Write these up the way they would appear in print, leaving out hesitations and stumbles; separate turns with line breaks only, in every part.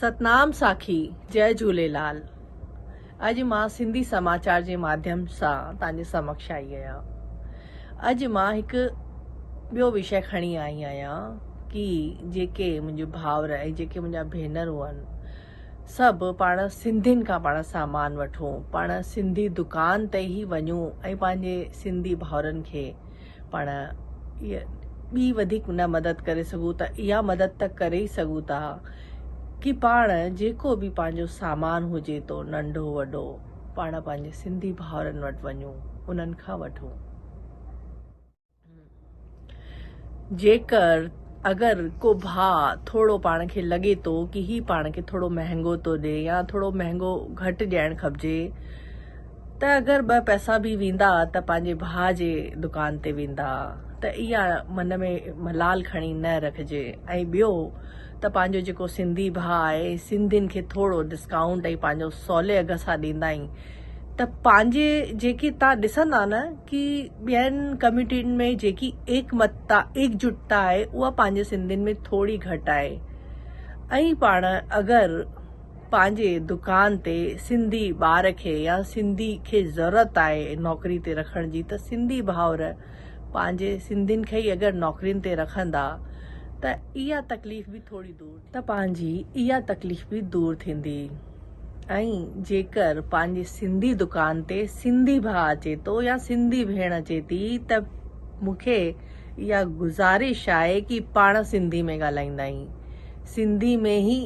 ستنام ساکي جئي جهوليلال اڄ مان سنڌي سماچار جي ماڌيم سان توهان جي سمڪش آئي آهيان اڄ مان هڪ ٻيو وشي کڻي آئي آهيان ڪي جيڪي منهنجي ڀائر ۽ جيڪي منهنجا ڀينرون آهن سڀ پاڻ سنڌين کان پاڻ سامان وٺون پاڻ سنڌي دڪان تي ئي وڃون ۽ پنهنجي سنڌي ڀائرن کي پاڻ ٻي وڌيڪ نه مدد ڪري سگهون ته اها مدد ته ڪري ئي سگهون ٿا ڪي پاڻ جيڪو به پنهنجو سامان هجي ٿو ننڍو وڏو پاڻ پنهنجي سنڌي ڀائرن وٽ وڃون انهن کان وٺون. جيڪر اگر ڪو ڀاء ٿورو پاڻ کي لڳي ٿو ڪي هي پاڻ کي ٿورو مهنگو ٿو ڏي يا ٿورو مهنگو گهٽ ڏيڻ کپجي ته اگر ٻه پئسا به ويندا ته پنهنجي ڀاء جي دڪان تي ويندا ته اها من ۾ ملال کڻي نه رکجي ۽ ٻيو ته پنهنجو جيڪو سنڌي ڀاء آهي سنڌين کي ٿورو ڊسڪائونٽ ۽ پنهنجو سولي اگهه سان ڏيندا آهن ته پنهنجي جيڪي تان ڏسندا نه ڪي ٻين ڪميونٽين ۾ جيڪي ايڪمتتا ايڪجٽتا آهي اها پنهنجي سنڌين ۾ ٿوري گهٽ آهي ۽ پاڻ اگر پنهنجي دڪان تي سنڌي ٻار کي يا سنڌي کي ضرورت آهي نوڪري تي رکڻ جي ته سنڌي ڀائر پنهنجي سنڌين کي ئي اگر نوڪرين تي رکندا ته اها تڪليف به ٿوري دور ته پنهنجي اها تڪليف به دور ٿيندي ۽ جيڪر پنهنجي سنڌي دڪان تي سنڌي ڀاء اچي ٿو يا سنڌي ڀيڻ اچي ٿي ته مون کي اها گذارش آهي ڪي پاڻ سنڌي ۾ ڳالهائيندائين سنڌي ۾ ئي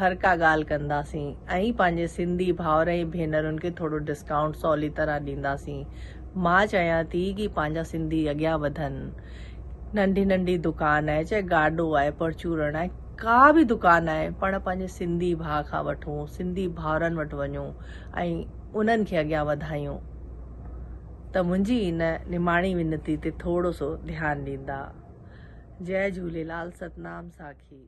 هر ڪا ڳالهه ڪنداسين ۽ پنهنجي سنڌي ڀائر ۽ ڀينرن کي ٿورو ڊسڪائونٽ سولي طرح ڏينداسين. مان چاهيان ٿي ڪي پنهنجا سنڌي اڳيان وڌن. ننڍي ننڍي دڪان آهي چاهي گاڏو آهي پرچورڻ آهي ڪا به دڪان آهي پاڻ پنهنجي سنڌي ڀاء کان وٺون سنڌي ڀائرن وٽ وڃون ۽ انهن کي اڳيان وڌايون ته منهنجي ان نماڻي وينتي تي ٿورو سو ڌيان ڏيندا. جئي جهوليلال ستنام ساکي.